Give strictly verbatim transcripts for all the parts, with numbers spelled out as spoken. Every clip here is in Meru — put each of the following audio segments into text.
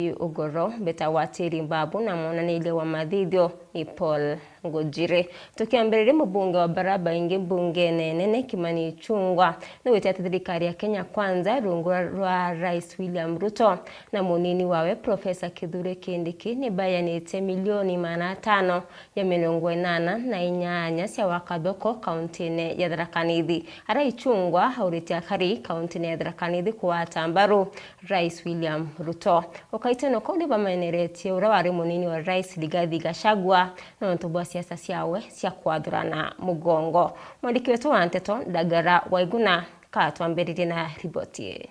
Ugoro, mbeta wa Tiri Mbabu na mwonaniria wa mathithio ni Paul Ngujiri. Tukiambiriria, mubunge wa Barabaingi mbungene nene Kimani Ichung'wah nigwite ati thirikari ya Kenya Kwanza rungu rwa Rais William Ruto na munini wawe Professor Kithure Kindiki nibayanite milioni magana atano ya mirongo inana na inyanya cia gwaka thoko kauntine ya Tharaka Nithi. Ara Ichung'wah auritie akari kauntine ya Tharaka Nithi kugwata mbaru Rais William Ruto. Ukaiteno kau ni bameneretie uria wari munini wa Rais Rigathi Gachagua nontu bwa siasa ciawe cia kwathurana mugongo. Mwandiki wetu wa nteto Ndagara Waiguna katwambiririe na riboti ii.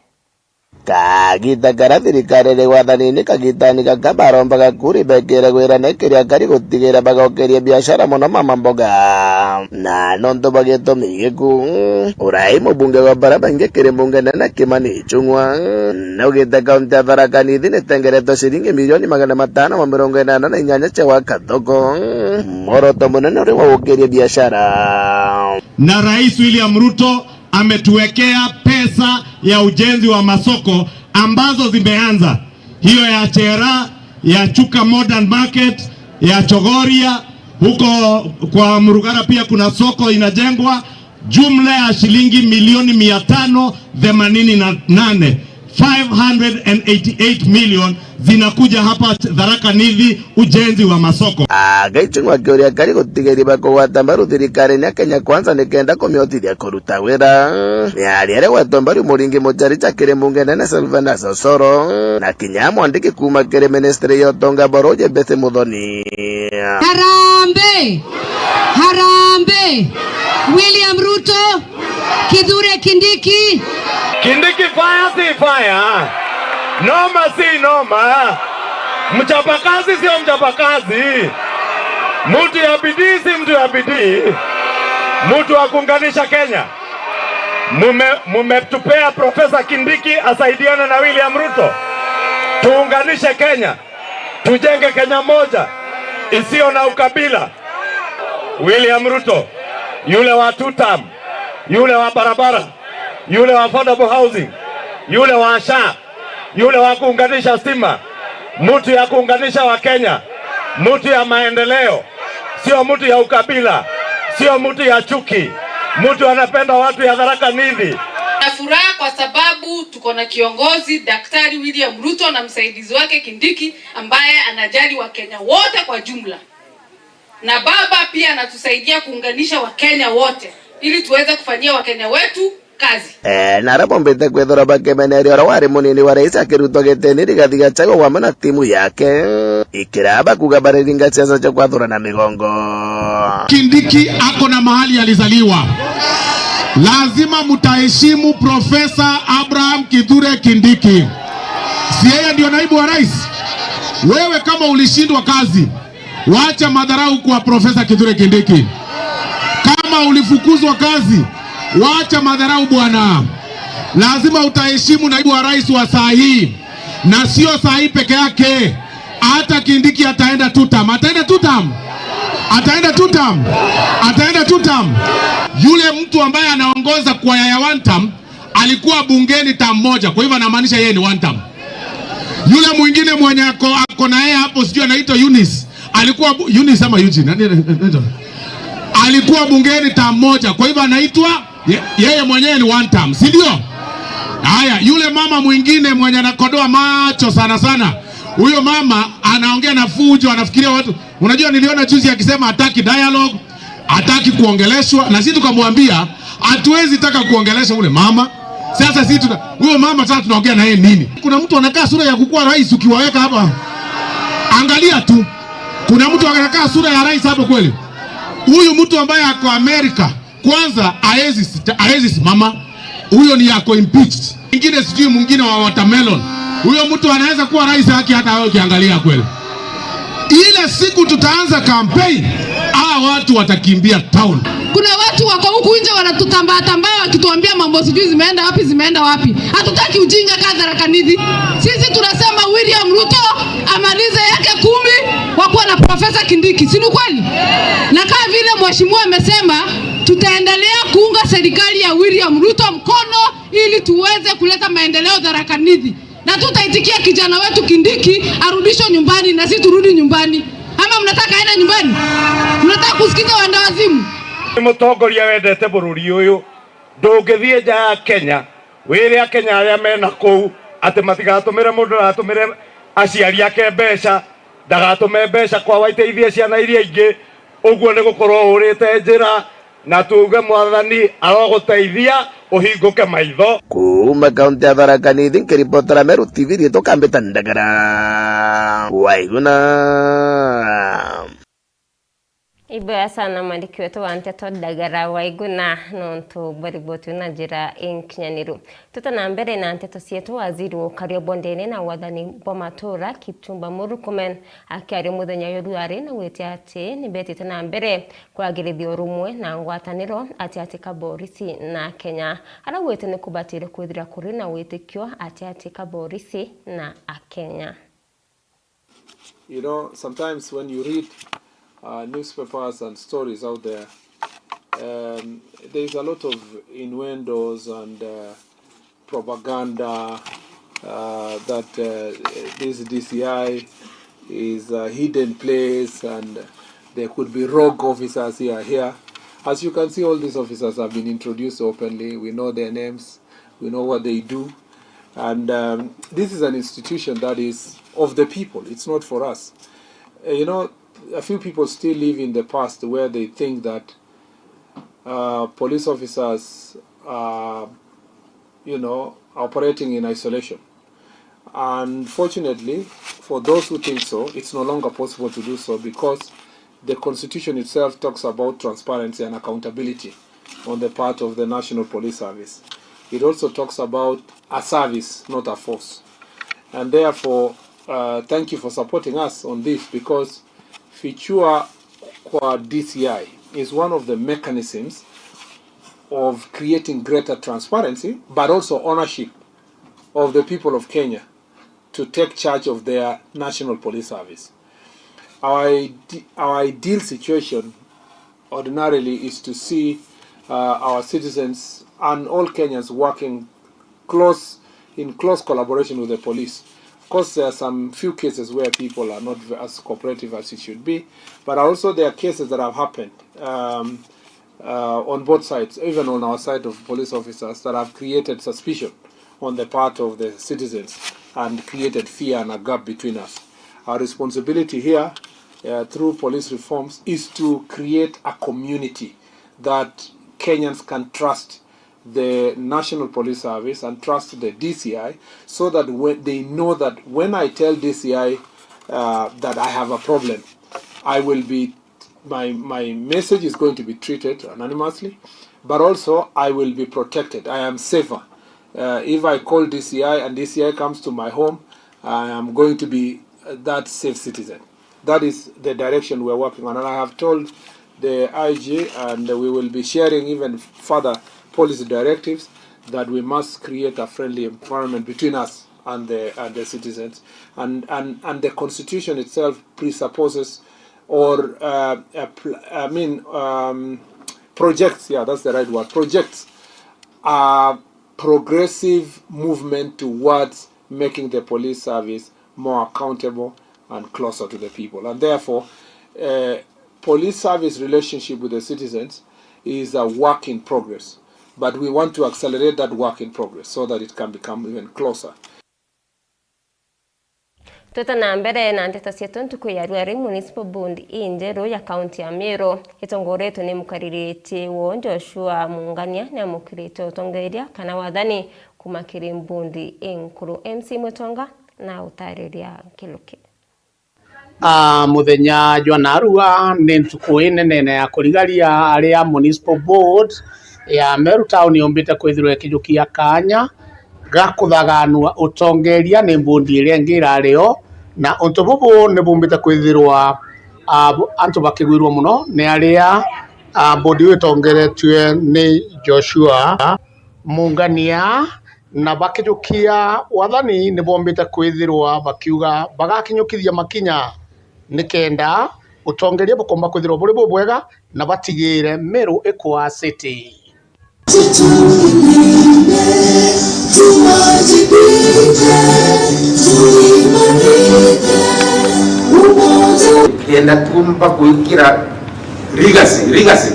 Kagita karia thirikari iri wathanini kagitani gaka barombaga kuri bekire gwirane kiria kari gutigira bagokeria biashara mono mama mboga. Na nontu bwa gitumi giku, urai mubunge wa Barabaingi kiri mbunge nene Kimani Ichung'wah naugite kaunti ya Tharaka Nithi nitengeretwe ciringi milioni magana matano ma mirongo inana na inyanya cia gwaka thoko, mworoto munene uri wa gukiria biashara. Na Rais William Ruto ametuwekea pesa ya ujenzi wa masoko ambazo zimeanza, hiyo ya Chera, ya Chuka Modern Market, ya Chogoria, huko kwa Murugara pia kuna soko inajengwa, jumla ya shilingi milioni mia tano themanini na nane, five hundred and eighty-eight million zinakuja hapa Tharaka Nithi, ujenzi wa masoko. Agaichung'wa akiuria kari gutigeria bakugwata mbaru thirikari ya Kenya Kwanza nikenda kumiotithia kuruta wira. Miario iria gwetwa mbaru muringi muchari cha kiri mbunge nene Sylvanus Osoro na kinya mwandiki kuuma kiri ministry ya utonga boroje Betty Muthoni. Harambee! Harambee! William Ruto, Kithure Kindiki. Kindiki fire si fire. Noma si noma. Mchapakazi sio mchapakazi. Mtu ya bidii si mtu ya bidii. Mtu wa kuunganisha Kenya. Mume-, mumetupea Professor Kindiki asaidiane na William Ruto. Tuunganishe Kenya. Tujenge Kenya moja isiyo na ukabila. William Ruto, yule wa two term, yule wa barabara, yule wa affordable housing, yule wa SHA, yule wa kuunganisha stima, mtu ya kuunganisha wa Kenya, mtu ya maendeleo, sio mtu ya ukabila, sio mtu ya chuki, mtu anapenda watu ya Tharaka Nithi. Na furaha kwa sababu tuko na kiongozi Daktari William Ruto na msaidizi wake Kindiki ambaye anajali Wakenya wote kwa jumla. Na baba pia anatusaidia kuunganisha Wakenya wote ili tuweze kufanyia Wakenya wetu kazi. Eh, na aria bombite kwithirwa bakimeneria uria wari munini wa rais akirutwa gitini Rigathi Gachagua wamwe na timu yake, ikira bakuga bariringa siasa cia kwathurana migongo. Kindiki ako na mahali alizaliwa. Lazima mtaheshimu Profesa Abraham Kithure Kindiki. Si yeye ndio naibu wa rais? Wewe kama ulishindwa kazi, wacha madharau kwa Profesa Kithure Kindiki. Kama ulifukuzwa kazi, wacha madharau bwana. Lazima utaheshimu naibu wa rais wa saa hii, na sio saa hii peke yake. Hata Kindiki ataenda two term. Ataenda two term. Ataenda two term. Ataenda two term. Yule mtu ambaye anaongoza kwa ya one term alikuwa bungeni term moja, kwa hivyo anamaanisha yeye ni one term. Yule mwingine mwenye ako, ako na yeye hapo, sijui anaitwa Eunice, alikuwa bu-, Eunice ama Eugene, nani, nani, nani, alikuwa bungeni term moja, kwa hivyo anaitwa ye-, yeye mwenyewe ni one term, si ndio? Haya, yule mama mwingine mwenye anakodoa macho sana sana, huyo mama anaongea na fujo, anafikiria watu. Unajua, niliona juzi akisema hataki dialogue, hataki kuongeleshwa, na sisi tukamwambia hatuwezi taka kuongelesha ule mama. Sasa sisi tuna, huyo mama sasa tunaongea na yeye nini? Kuna mtu anakaa sura ya kukuwa rais ukiwaweka hapa? Angalia tu. Kuna mtu anakaa sura ya rais hapo kweli? Huyu mtu ambaye ako Amerika, kwanza haezi sita-, haezi simama. Huyo ni yako impeached. Mwingine sijui mwingine wa watermelon. Huyo mtu anaweza kuwa rais haki hata wewe ukiangalia kweli. Ile siku tutaanza campaign, hawa watu watakimbia town. Kuna watu wako huku nje wanatutambaa tambaa wakituambia mambo sijui zimeenda wapi, zimeenda wapi. Hatutaki ujinga kaa Tharaka Nithi. Sisi tunasema William Ruto amalize yake kumi, wakuwa na Profesa Kindiki. Si ni kweli? Na kama vile mheshimiwa amesema, tutaendelea kuunga serikali ya William Ruto mkono ili tuweze kuleta maendeleo Tharaka Nithi. Na tutaitikia kijana wetu Kindiki arudishwe nyumbani na si turudi nyumbani. Ama mnataka aende nyumbani? Mnataka kusikiza wenda wazimu? Ni mutongoria wendete bururi uyu. Ndungithie nja ya Kenya, wire Akenya aria mena kuu ati matigatumire mundu aratumire aciari ake mbeca, ndagatume mbeca kwao aiteithie ciana iria ingi. Uguo ni gukorwo urite njira, na tuuge Mwathani aroguteithia uhinguke maitho. Kuuma kaunti ya Tharaka Nithi, nkiripotera Meru T V, riitwa Kambita Ndagara Waiguna. Iboya sana mwandiki wetu wa nteto Ndagara Waiguna nontu bwa riboti na njira inkinyaniru. Tuta na mbere na nteto cietu, waziri wa ukaria bwa ndene na wathani bwa matura, Kipchumba Murkomen, akiaria muthenya jwa ruari, na gwite ati ni betite na mbere kwagirithia urumwe na ngwataniro atiati ka borisi na Kenya. Araugite ni kubatire kwithira kuri na witikio atiati ka borisi na Akenya. You know, sometimes when you read, uh, newspapers and stories out there, um, there is a lot of innuendos and, uh, propaganda, uh, that, uh, this D C I is a hidden place and there could be rogue officers here, here. As you can see, all these officers have been introduced openly. We know their names. We know what they do. And, um, this is an institution that is of the people. It's not for us. Uh, you know, a few people still live in the past where they think that, uh, police officers are, you know, operating in isolation. Unfortunately, for those who think so, it's no longer possible to do so because the constitution itself talks about transparency and accountability on the part of the National Police Service. It also talks about a service, not a force. And therefore, uh, thank you for supporting us on this, because fichua kwa D C I is one of the mechanisms of creating greater transparency, but also ownership of the people of Kenya to take charge of their National Police Service. Our ide-, our ideal situation ordinarily is to see, uh, our citizens and all Kenyans working close, in close collaboration with the police. Of course, there are some few cases where people are not v-, as cooperative as it should be, but also there are cases that have happened, um, uh, on both sides, even on our side of police officers, that have created suspicion on the part of the citizens and created fear and a gap between us. Our responsibility here, uh, through police reforms, is to create a community that Kenyans can trust the National Police Service and trust the D C I, so that when they know that when I tell D C I, uh, that I have a problem, I will be, my, my message is going to be treated anonymously, but also I will be protected. I am safer. Uh, if I call D C I and D C I comes to my home, I am going to be, uh, that safe citizen. That is the direction we are working on, and I have told the I G, and we will be sharing even further policy directives, that we must create a friendly environment between us and the, and the citizens. And, and, and the constitution itself presupposes or, uh, appl-, I mean, um, projects, yeah, that's the right word, projects a progressive movement towards making the police service more accountable and closer to the people. And therefore, uh, police service relationship with the citizens is a work in progress. But we want to accelerate that work in progress so that it can become even closer. Twita na mbere na nteto cietu, ntuku ya ruari, Municipal Board injeru ya kaunti ya Meru itongoretwe ni mukaririti wo Joshua Mungania niamukirite utongeria kana wathani kuma kiri board inkuru. M C Mwitonga na utariria nkiruki. A, muthenya jwa narua ni ntuku inene na ya kurigaria aria Municipal Board ya Meru Town yumbite kwithirwa ikijukia kanya ga kuthaganua utongeria ni board iria ingi irari o, na untu bubu ni bumbite kwithirwa, a, bu-, antu bakigwirua muno ni aria, a, board iu itongeretue ni Joshua Mungania, na bakijukia wathani ni bombite kwithirwa bakiuga bagakinyukithia makinya nikenda utongeria bukomba kwithirwa buri bubwega na batigire Meru ikwaa city. Kenda tuumba gwikira legacy, legacy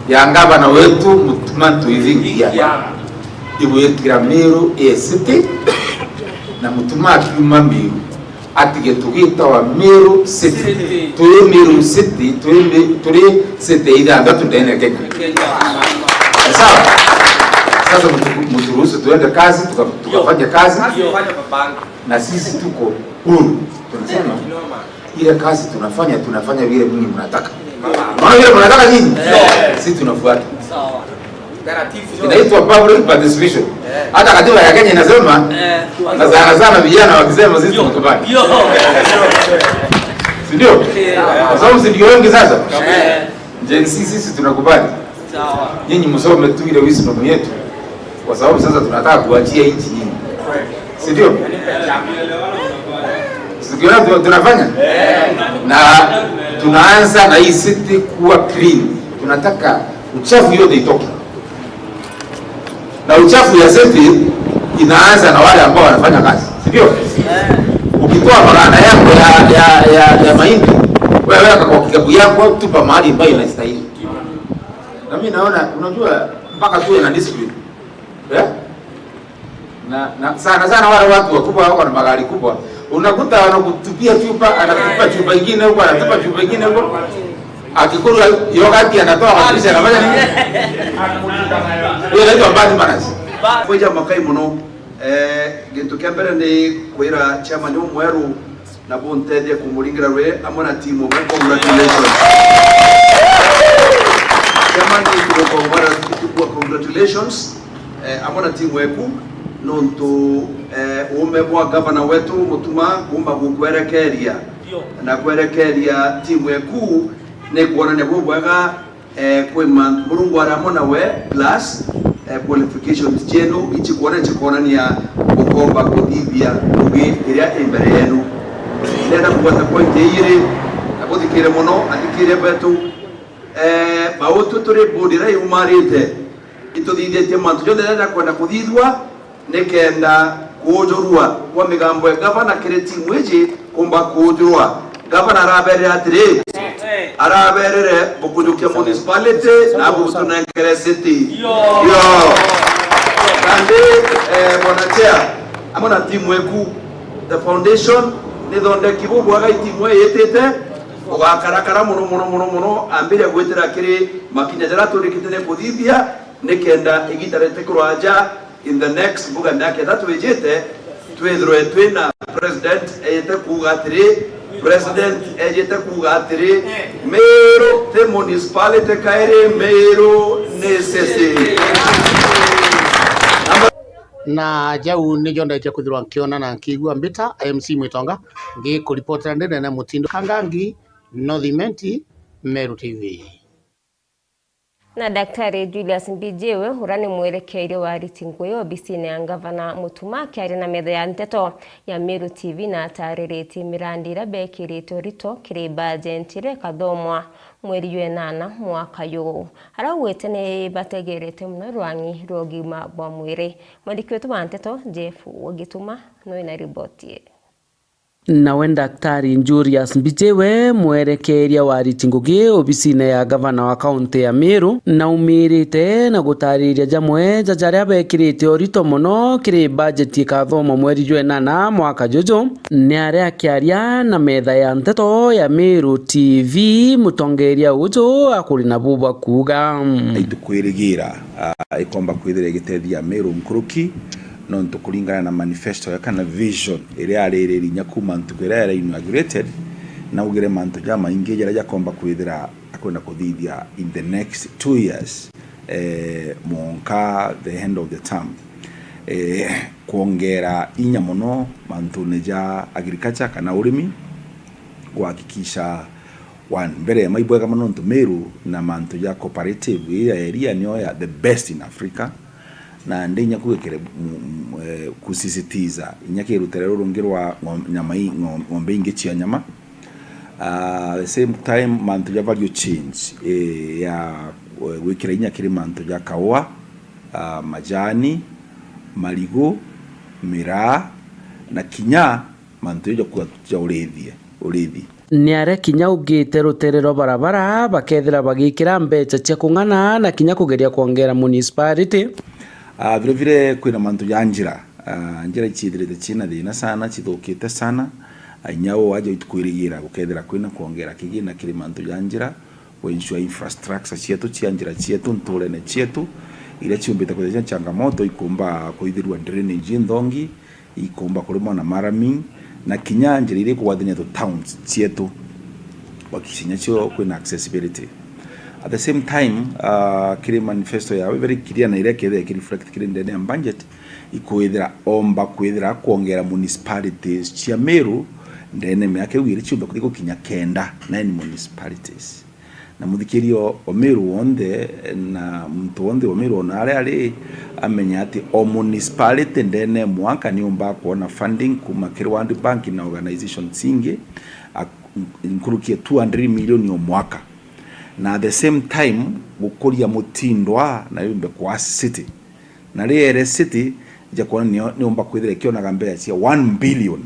ya ngavana wetu Mutuma Ntwithingia, igwikira Meru A City, na Mutuma akiuma Meru, atige tugitawa Meru City. City. Turi Meru City, turi Mi-, turi city ithanthatu ndene Kenya. Kenya. Sawa? Sasa mtu-, mturuhusu tuende kazi, tuka-, tukafanye kazi. Kazi ufanye kwa bangi. Na sisi tuko huru. Tunasema, ile kazi tunafanya, tunafanya vile nyinyi mnataka. Unaona vile mnataka nyinyi? Sisi tunafuata. Sawa. Inaitwa public participation. Hata katiba ya Kenya inasema, na sana sana vijana wakisema sisi tunakubali. Si ndio? Kwa sababu si ndio wengi sasa? Gen Z sisi tunakubali. Sawa. Nyinyi msome tu ile wisdom yetu. Kwa sababu sasa tunataka kuachia nchi nyinyi. Si ndio? Si ndio tu-, tunafanya? Na tunaanza na hii city kuwa clean. Tunataka uchafu yote itoke. Na uchafu ya city inaanza na wale ambao wanafanya kazi, si ndio? Ukitoa maganda yako ya, ya, ya, ya mahindi, wewe weka kwa kikapu yako, tupa mahali ambayo inastahili. Na mimi naona, unajua, mpaka tuwe na discipline. Eh? Na, na sana sana wale watu wakubwa wako na magari kubwa, unakuta anakutupia chupa, anatupa chupa ingine huko, anatupa chupa ingine huko. Akikunywa yogurt anatoa kabisa, anafanya nini? Hiyo inaitwa bad manners. Kwija makai muno. Eh, gintu kia mbere ni kwira chairman umweru na buntethie kumuringira rwi amwe na timu mwe. Congratulations. Chairman, ni kuuga congratulations, eh, amwe na timu eku, nontu, eh, uume bwa gavana wetu Mutuma kuumba gukwerekeria na kwerekeria timu eku ni kwonania bubwega, eh, kwi ma-, Murungu ari amwe nawe, plus, eh, qualifications cienu ichikwona, ichikwonania bukomba kuthithia ngugi iria i mbere yenu. Ndenda kugweta point iiri, na buthikire muno, athikire betu. Eh, bautwe turi board iria yumarite, ituthithitie mantu jonthe jaria jakwenda kuthithua, nikenda kuujurua kwa migambo ya gavana kiri timu iji kumba kuujurua. Gavana araberire atiri, araberire bukujukia municipality na butunengere city. Yo. Kandi, eh, bwana chair, amwe na timu eku, the foundation nithondeki bubwaga, itimu iyitite, ugakarakara muno, muno, muno, muno, ambiria gwitira kiri makinya jaria turikite ni kuthithia, nikenda igita ritikurwa aja, in the next mbuga miaka ithatu ijite, twithirwe twina president ejite kuuga atiri, president ejite kuuga atiri, Meru ti municipality kairi, Meru ni city. Na jau nijo ndaikia kwithirwa nkiona na nkiigua mbita M C Mwitonga, ngikuripotera ndi nene mutindo Kangangi, North Imenti, Meru T V. Na Daktari Julius Mbijiwe, uria ni mwerekeire wa ariti ngugi obisine ya ngavana Mutuma, akiaria na metha ya nteto ya Meru T V, na atariritie mirandi iria bekiritwe urito kiri bajenti iria ikathomwa mweri jwa enana mwaka juu. Araugite ni bategerete muno rwang'i rwa ugima bwa mwiri. Mwandiki wetu wa nteto Jeff Wagituma nwi na riboti ii. Nawe Daktari Julius Mbijiwe, mwerekeria wa ariti ngugi obisine ya gavana wa kaunti ya Meru, naumirite na gutariria jamwe ja jaria bekirite urito muno kiri bajeti ikathomwa mweri jwa enana mwaka juju. Ni aria akiaria na metha ya nteto ya Meru T V, mutongeria uju akuri na bubwa kuuga. Itukwirigira, ah, ikomba kwithira igitethia Meru nkuruki, nontu kuringana na manifesto ya kana vision iria aririri inya kuma ntuku iria yara inaugurated, naugire mantu jamaingi jaria jakomba kwithira akwenda kuthithia in the next two years, eh, mwanka the end of the term. Eh, kwongera inya muno mantune ja agriculture kana urimi, kuhakikisha, one, mbere ya mai bwega muno nontu Meru na mantu ja cooperative ii ya area niyo ya the best in Africa. Na ndi inya kwikire, mm, mm, eh, kusisitiza inya kirutere ruru rungi rwa ng'om-, nyama i-, ng'om-, ng'ombe ingi cia nyama. Ah, the same time, mantu ja value chains, eh, ya, eh, gwikira inya kiri mantu ja kaua, ah, majani, marigu, miraa, na kinya mantu jau ja kua-, ja uriithie, uriithi. Ni aria kinya ugite rutere rwa barabara bakethira bagikira mbeca cia kung'ana na kinya kugeria kwongera municipality. Ah, vile vile kwina mantu ja njira. Ah, njira iciithirite ciina thina sana, cithukite sana. Ah, inya uu aja itukwirigira gukethira kwina kwongera kigina kiri mantu ja njira, ku ensure infrastructure cietu cia njira cietu nturene cietu, iria ciumbite kwithirwa ciina changamoto, ikumba kwithirwa drainage inthongi, ikumba kurimwa na marami, na kinya njira iria ikugwathania tu towns cietu, kuhakikisha inya cio kwina accessibility. At the same time, ah, kiri manifesto yawe very clear na iria ikethira ikireflect kiri ndene ya budget, ikwithira omba kwithira kwongera municipalities cia Meru ndene ya miaka iu iri ciumbe kuthi gukinya kenda, nine municipalities. Na muthikiria o Meru wonthe na muntu wonthe wa Meru ona aria ari, amenya ati o municipality ndene ya mwaka ni umba kwona funding kuma kiri World Bank na organizations ingi, a-, nkuruki ya two hundred million o mwaka. Na at the same time, gukuria mutindwa na yumbe kwa city. Na riere city, nja kwona nio, niumba kwithira ikionaga mbeca cia one billion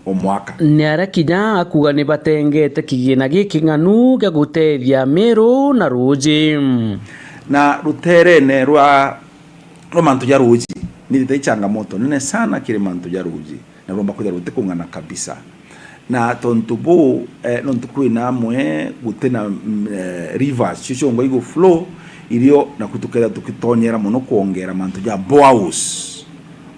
o mwaka. Ni aria kinya akuga ni batengete kigina giking'anu gia gutethia Meru na ruuji. Na ruterene rwa, rwa mantu ja ruuji, ni ithite changamoto nene sana kiri mantu ja ruuji. Na rwomba kwithira rutikung'ana kabisa. Na tontu buu, eh, nontu kwina amwe gutina, mm, eh, rivers cio ciongwa igu flow, irio naku tukethira tukitonyera mono kwongera mantu ja boreholes,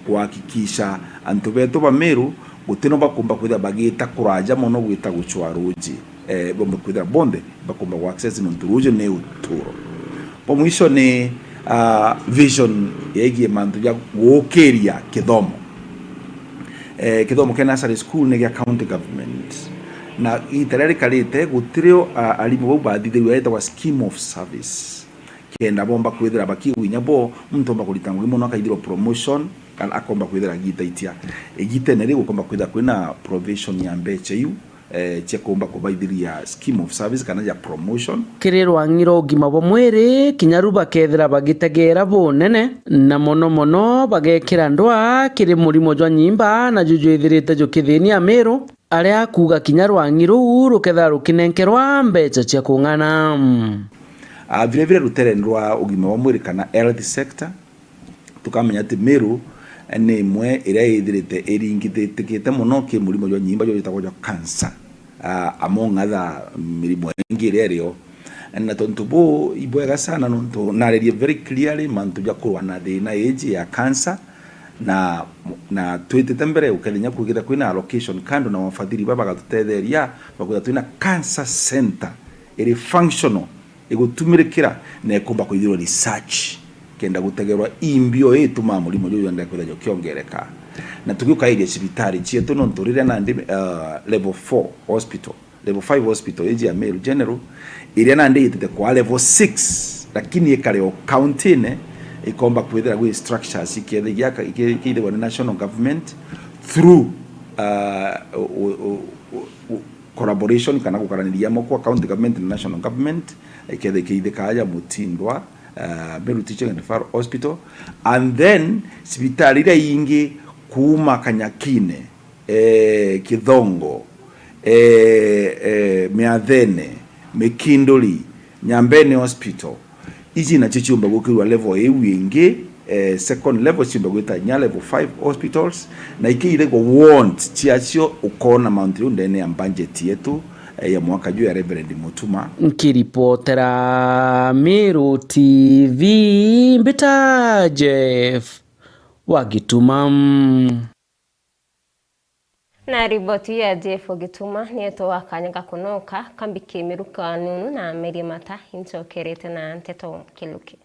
kuhakikisha antu betu ba Meru gutina bakumba kwithira bagita kuraja mono gwita gucwa ruuji. Eh, bombe kwithira bonthe bakumba ku access nontu ruuji ni uturo. Bwa mwisho ni, ah, vision yegie mantu ja gukiria kithomo. Eh, kithomo kia nursery school ni gia county government. Na iita riria rikarite, gutirio, ah, arimu bau bathithirua yetagwa scheme of service. Kenda bomba kwithira bakiigua inya bo, muntu omba kurita ngugi mono akaithirwa promotion, kana akomba kwithira agitaitia. Igitene riu gukomba kwithira kwina provision ya mbeca iu, eh, cia kuumba kubaithiria scheme of service kana ya promotion. Kiri rwang'i rwa ugima bwa mwiri, kinya ru bakethira bagitegeera bunene, na mono mono bagekira ndwaa kiri murimo jwa nyimba na ju jwithirite jukithinia Amiru, aria akuuga kinya rwang'i ruu rukethira rukinenkerwa mbeca cia kung'ana. Ah, vile vile rutere rwa ugima bwa mwiri kana health sector, tukamenya ati Meru ni imwe iria ithirite iringithitikite mono ki murimo jwa nyimba jwa jwitagwa jwa cancer, ah, among other mirimo ingi iria irio. Na tontu buu ibwega sana nontu narerie very clearly mantu ja kurwa na thina iji ya cancer, na, na twitite mbere ukethenya kwigitha kwina allocation kando na wafadhili baba bagatutetheria, bakwitha twina cancer center iri functional, igutumirikira na ikumba kwithirwa research kenda gutegerwa imbio itumaa murimo juju jwendee kwithirwa jukiongereka. Na tugiuka iria cibitari cietu, nontu riria nandi, uh, level four hospital, level five hospital iji ya Meru General, iria nandi itite kwa level six, lakini ikare o county-ine, ikomba kwithira gwi structures ikethe-, ikiaka-, iki-, ikithirwa ni national government through, uh, u-, u-, u-, u-, collaboration kana gukaraniria amwe kwa county government na national government, iketha ikiithika aja mutindwa, uh, Meru Teaching and Referral Hospital, and then cibitari iria ingi kuuma Kanyakine, eh, Kithongo, eh, eh, Miathene, Mikinduri, Nyambene Hospital, iji nacio ciumba gukirwa level iu ingi, eh, second level ciumba gwita nya level five hospitals, na ikiithigwa want ciacio ukona amount iu ndene ya budget yetu, eh, ya mwaka juu ya Reverend Mutuma. Nkiripotera Meru T V, mbita Jeff wa Gituma. Na riboti ya Jeff Gituma nietwa kanya ga kunoka, kambi kimiruka nunu na merie mata, incokerete na nteto kiluki.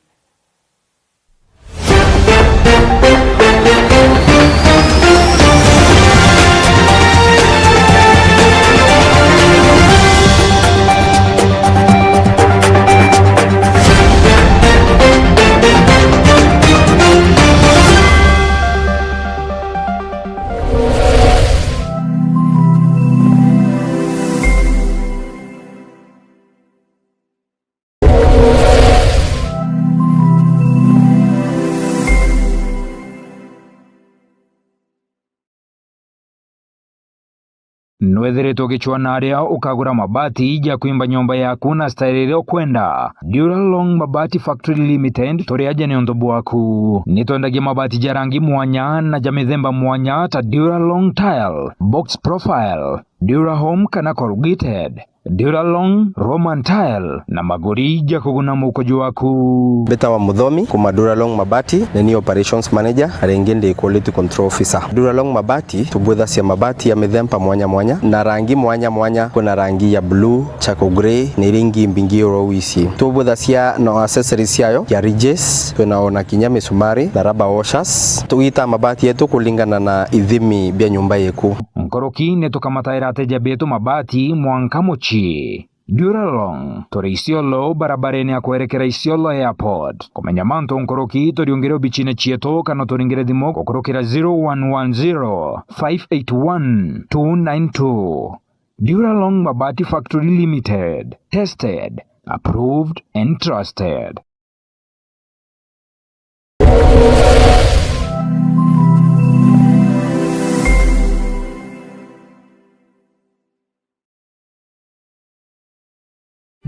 Nwethiritwe ugicwaa na aria ukagura mabati ja kwimba nyomba yaku na style iria ukwenda. Duralong Mabati Factory Limited, turi aja niuntu bwaku. Nitwendagia mabati ja rangi mwanya na ja mithemba mwanya ta Duralong Tile, Box Profile, Durahome kana Corrugated, Duralong, Roman Tile na maguri ja kuguna mukuju waku. Mbitawa Muthomi, kuma Duralong Mabati, ni ni Operations Manager, na ringi ndi Quality Control Officer. Duralong Mabati, tubwithacia mabati ya mithemba mwanya mwanya, na rangi mwanya mwanya, kwina rangi ya blue, charcoal grey, na iria ingi mbingi oro wisi. Tubwithacia na accessories ciayo, ya ridges, twina ona kinya misumari, na rubber washers. Tugitaa mabati yetu kulingana na ithimi bia nyumba yeku. Nkuruki ni tukamataira ateja betu mabati mwanka mucii. Duralong, turi Isiolo, barabarene ya kwerekera Isiolo Airport. Kumenya mantu nkuruki, turiungire obicine cietu kana turingire thimu gukurukira zero one one zero, five eight one, two nine two. Duralong Mabati Factory Limited. Tested, approved and trusted.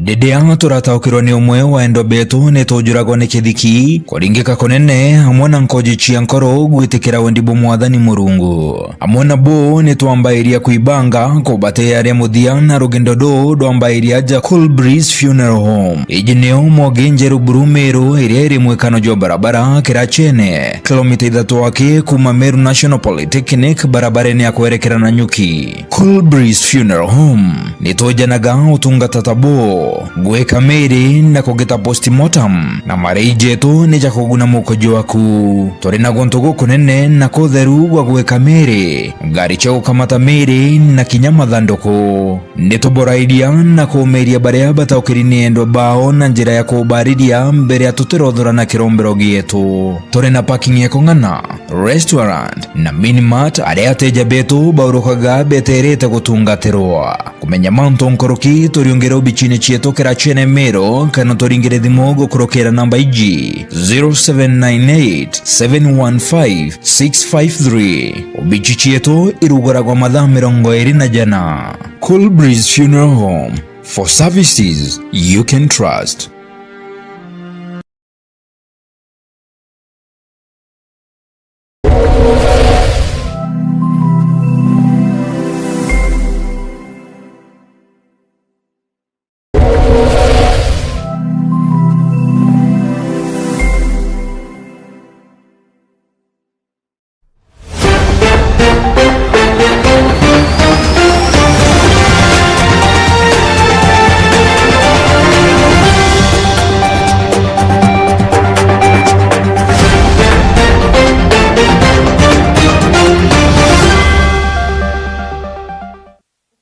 Riria turataukirwa ni umwe wa endwa betu, ni tujuragwa ni kithiki, kuringika kunene, amwe na nkoji cia nkoro gwitikira wendi bwa Mwathani Murungu. Amwe na bo ni twambairia kwibanga kubatea aria muthia, na rugendo ruu rwambairia aja Cool Breeze Funeral Home. Iji nio Mogi Njeru Buru Meru, iria iri mwikano jwa barabara Kirachene, kilomita ithatu aki kuma Meru National Polytechnic, barabarene ya kwerekera Nanyuki. Cool Breeze Funeral Home, ni twejanaga utungata ta bo, gwika miri na kugita postmortem, na marei jetu ni ja kuguna mukuju waku. Turi na guntu gukunene na kutheru gwa gwika miri, ngari cia gukamata miri na kinya mathanduku. Ni tuborairia na kuumiria baria bataukiri ni endwa bao na njira ya kubariria mbere ya tutirothora na kirombero gietu. Turi na parking ya kung'ana, restaurant na mini mart, aria ateja betu baurukaga beterete gutungatirwa. Kumenya mantu nkuruki, turiungire obicine cietu Kirachene Meru, kana turingire thimu gukurukira namba iji, zero seven nine eight, seven one five, six five three. Obici cietu iruguragwa mathaa mirongo iri na jana. Cool Breeze Funeral Home, for services you can trust.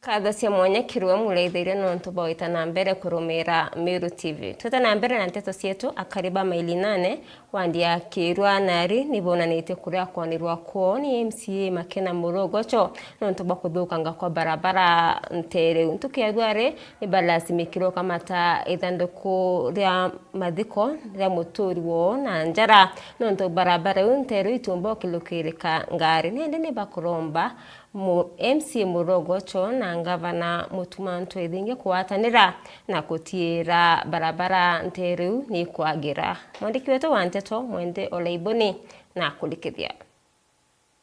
Nkatho cia mwanya kiri we muraithiria nontu bwa gwita na mbere kurumira Meru T V. Twite na mbere na nteto cietu, akari ba Maili Nane, wandi ya Kirwa Nari, ni bonanitie kuria kwanirwa kwoo ni M C A Makena Murogocho nontu bwa kuthukanga kwa barabara nteere iu. Ntuku ya ruari, ni balasimikirwe kamata ithanduku ria mathiko ria muturi woo na njara nontu barabara iu nteere iu itiumba ukilukirika ngari. Nindi ni bakuromba mu-, M C A Murogocho na ngavana Mutuma M'Ethingia kugwatanira na kutiira barabara nteere iu ni ikwagira. Mwandiki wetu wa nteto, Mwende Olaiboni, na kurikithia.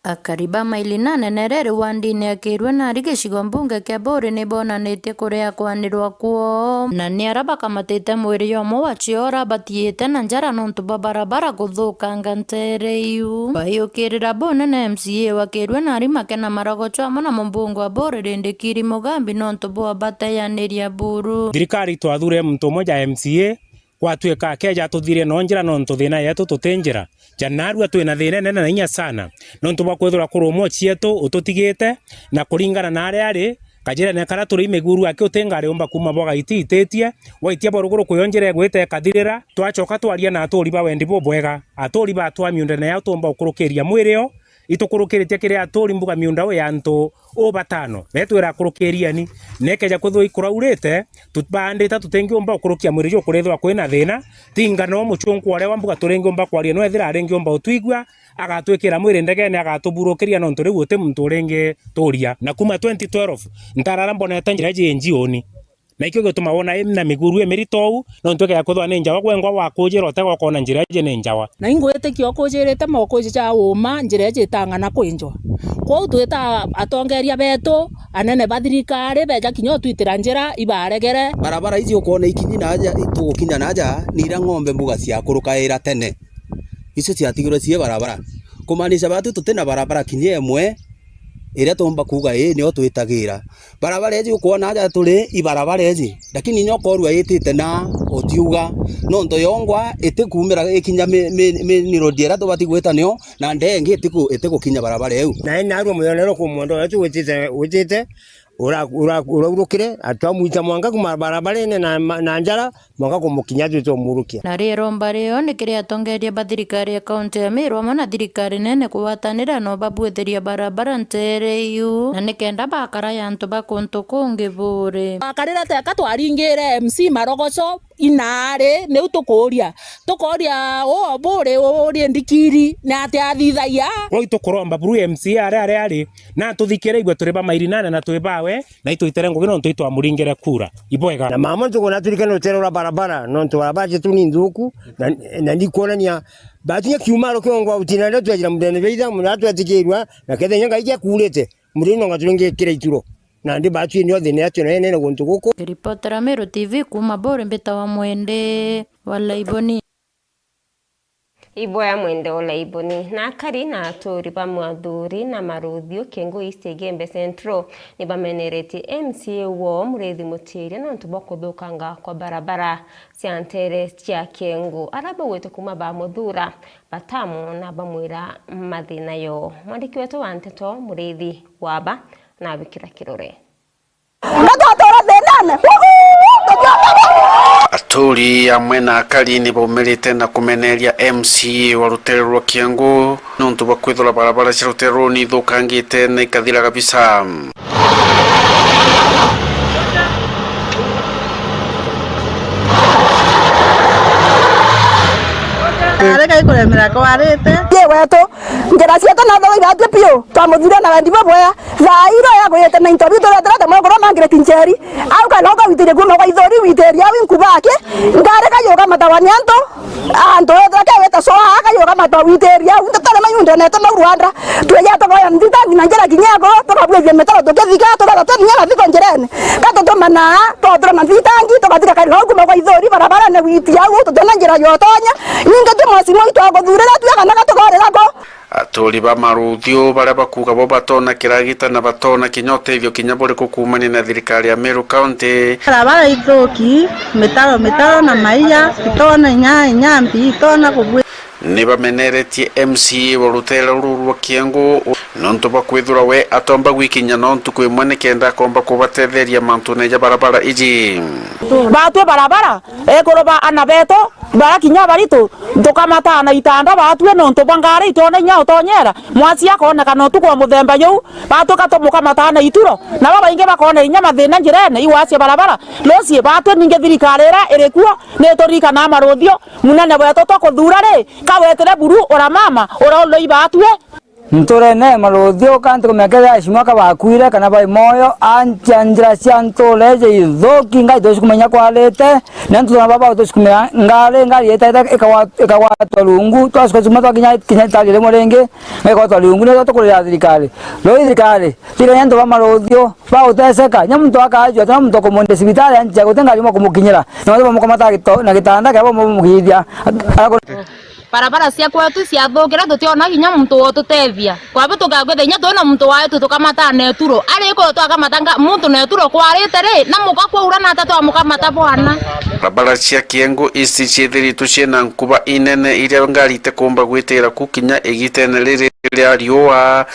Akari ba Maili Nane na iria iri wandine ya Kirwa Nari gicigo mbunge kia Buuri ni bonanitie kuria kwanirwa kwoo, na ni aria bakamatite mwiri jwa umwe wa ciora batiite na njara nontu bwa barabara kuthukanga nteere iu. Baiukirira bunene M C A wa Kirwa Nari Makena Murogocho amwe na mumbunge wa Buuri Rindikiri Mugambi nontu bwa bateyaniria buru. Thirikari twathure muntu umwe ja M C A, gwatuika akeja atuthirie no njira nontu thina yetu tuti njira. Ja narua twina thina inene na inya sana, nontu bwa kwithirwa kuri umwe cietu ututigite, na kuringana na aria ari, kajirene karia turi miguru aki uti ngari umba kuuma bwa Gaiti ititie, waitia bwa ruguru kuyo njira igwita ikathirira, twacoka twaria na aturi ba wendi bubwega, aturi batwa miundene yao tumba ukurukiria mwiri o, Itukurukiritie kiri aturi mbuga miunda uu ya antu uu batano. Betwira, "Kurukirieni, nekeja kwithirwa ikuraurite, tu-, baandite tutingiumba gukurukia mwiri juu kurithirwa kwina thiina. Tinga no muchunku uria wa mbuga turingiumba kwaria, no ethira aringiumba utwigua, agatwikira mwiri ndegene, agatuburukiria, nontu riu uti muntu uringituria." Na kuma twenty twelve, ntarara mbonete njira iji njiuni. Na ikio gituma wona ina miguru imirito uu, nontu ikea kwithirwa ni njawa, gwengwa wakujira utega ukona njira iji ni njawa. Na ingwitikia ukujirite mokuji ja uuma, njira iji itang'ana kwinjwa. Kwou twita atongeria betu, anene ba thirikari, beja kinya utwitira njira, ibaregere. Barabara iji ukwona ikinyi naja, itugukinya naja, ni iria ng'ombe mbuga ciakurukaira tene. Icio ciatigirwe cii barabara. Kumaanisha batu tutina barabara kinya imwe iria tuumba kuuga, ii, nio twitagira. Barabara iji ukwona aja turi, i barabara iji, lakini inya ukorua itite na utiuga, nontu yongwa itikumira ikinya mi-, mi-, mi-, ni road iria tubati gwita nio, na ndee ingi itiku-, itigukinya barabara iu. Na ina arua muyonero ku mwondo wetu witite, witite, ura-, ura-, uraurukire, atwamwita mwanka kuma barabarene na ma-, na njara, mwanka kumukinya twite umurukia. Na riu iromba riu ni kiri atongeria ba thirikari ya kaunti ya Meru amwe na thirikari nene kugwatanira no babuithiria barabara nteere iu, na nikenda bakara ya antu ba kuntu kungi buri. Twakarire teka twaringire M C marogoco inaari, niu tukuuria, tukoria uu buri uri ndikiri ni atia athithagia? Kwou tukuromba buru M C A aria ari ari, na atuthikire, igwe turi ba Mairinane na twi bawe, na itwitere ngugi nontu itwamuringire kura. Ibwega. Na mama ntuku na turike nutere rwa barabara, nontu barabara cietu ni nthuku, na, na ni kwonania batu nya kiumaro kiongwa utina ndio twejira mudene beitha, muna twetikirwa, na kethe nya Ngai giakurite, mudene nonga turingikira ituro. Na ndi batu nio thina yatu na yenene guntu guku. Ngiripotera Meru T V kuma Buri, mbitawa Mwende wa Laiboni. Iboya Mwende Olaiboni. Na akari na aturi ba Mwathuri na Maruthio Kiengu East Igembe Central nibameneretie M C A woo Muriithi Mutiiria nontu bwa kuthukanga kwa barabara cia nteere cia Kiengu. Aria baugite kuuma bamuthuura, batamu na bamwira mathina yoo. Mwandiki wetu wa nteto Muriithi Waba nabikira kirore. Nga twatwara thinane. Aturi amwe na akari ni baumirite na kumeneria M C A wa rutere rwa Kiengu nontu bwa kwithirwa barabara cia rutere ruu ni ithukangite na ikathira kabisa. Areka ikuremera kwarite. Ye wetu, njira cietu na thoro iratue piu, twamuthuria na wendi bubwea. Thaa ii ria yagwite na into bitu reterete mwe kurwa mangire kinjeri. Au kana ukawitiria kuma kwa ithori, witiria au inkuba aki. Ngari kayuka matawa ni antu. Antu wethira ke wita soa, kayuka matawa witiria au. Ntetore mayunde nete mau Rwanda. Tuya tukoya nthitangi na njira kinya ko, tukabwithia mitaro tukithika, tugatha tuni na thiko njirene. Katutumana, twatura na nthitangi, tugathika kari kau kuma kwa ithori, barabara ne witi au, tutena njira yotonya. Ningi tu masimu itu aguthurira, tuya kana gatukorera ko. Aturi ba Maruthio baria bakuuga bo batoona kiragita na batoona kinya utethio kinya buriku kuumania na thirikari ya Meru County. Barabara ithuki, mitaro, mitaro na maiya, itoona inya, inya mbi, itoona kubwi. Ni bameneretie M C A wa rutere ruru rwa Kiengu nontu bwa kwithirwa we atomba gwikinya no ntuku imwe nikenda akomba kubatetheria mantune ja barabara iji. Batwi barabara, ekuru ba ana betu, bara kinya baritu, tukamataa na itanda batwi nontu bwa ngari itona inya utonyera. Mwasi akonekana utuku wa muthemba juu, batwika tumukamataa na ituro, na babaingi bakona inya mathina njirene, igwacia barabara. Rucii batwi ningi thirikari iria iri kuo ni ituririkanaa Maruthio, munene wetu tukuthuura ri, kawetire buru ura mama, ura uloi batwi. Nturene Maruthio, ka ntuku miaka iria ya cimwaka bakuire kana bai moyo, antia njira cia ntuura iji ithuki, ngai tucikumenya kwarite, na ntu twana baba tucikumira ngari, ngari itete ikagwa-, ikagwatwa rungu, twacuka cuma twakinya kinya itari rimwe ringi, na ikagwatwa rungu, nitho tukurira thirikari. Ruu thirikari, tirenya antu ba Maruthio, bauteseka, nya muntu akajua, tina muntu ukumwendie cibitari, anjia guti ngari imwe kumukinyira, na bamwe bamukamata gito-, na gitanda kia bamwe bamukithia. Barabara cia kwetu ciathukire, tutiona kinya muntu wa ututethia. Kwabi tukakwithia kinya twina muntu waetu tukamata na eturo. Ari kuu twakamata nga-, muntu na eturo kwarite ri, na muka kwaura nata twamukamata bwana? Barabara cia Kiengu East ciithiritwe ciina nkuba inene iria ngari itikumba gwitira ku kinya igitene riri. ria riua,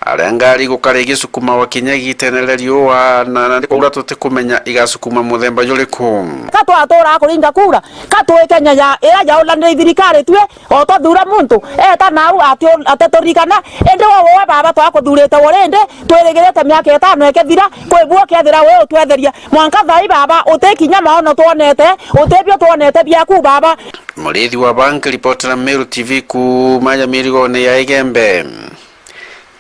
aria ngari igukara igisukumawa kinya igitene ria riua, na, na ni kwaura tutikumenya igasukuma muthemba juriku. Ka twatura kuringa kura, ka twi Kenya ya, iria yaulanire thirikari twi, o twathura muntu, eta nau ati-, atituririkana, indi we, we baba twakuthurite already, twirigirite miaka itano ikithira, kwi bu ukethira wi utwetheria. Mwanka thaa ii baba, uti kinya maono twonete, uti bio twonete biaku baba. Muriithi wa Bank, ripoti na Meru T V kuuma ya mirigone ya Igembe.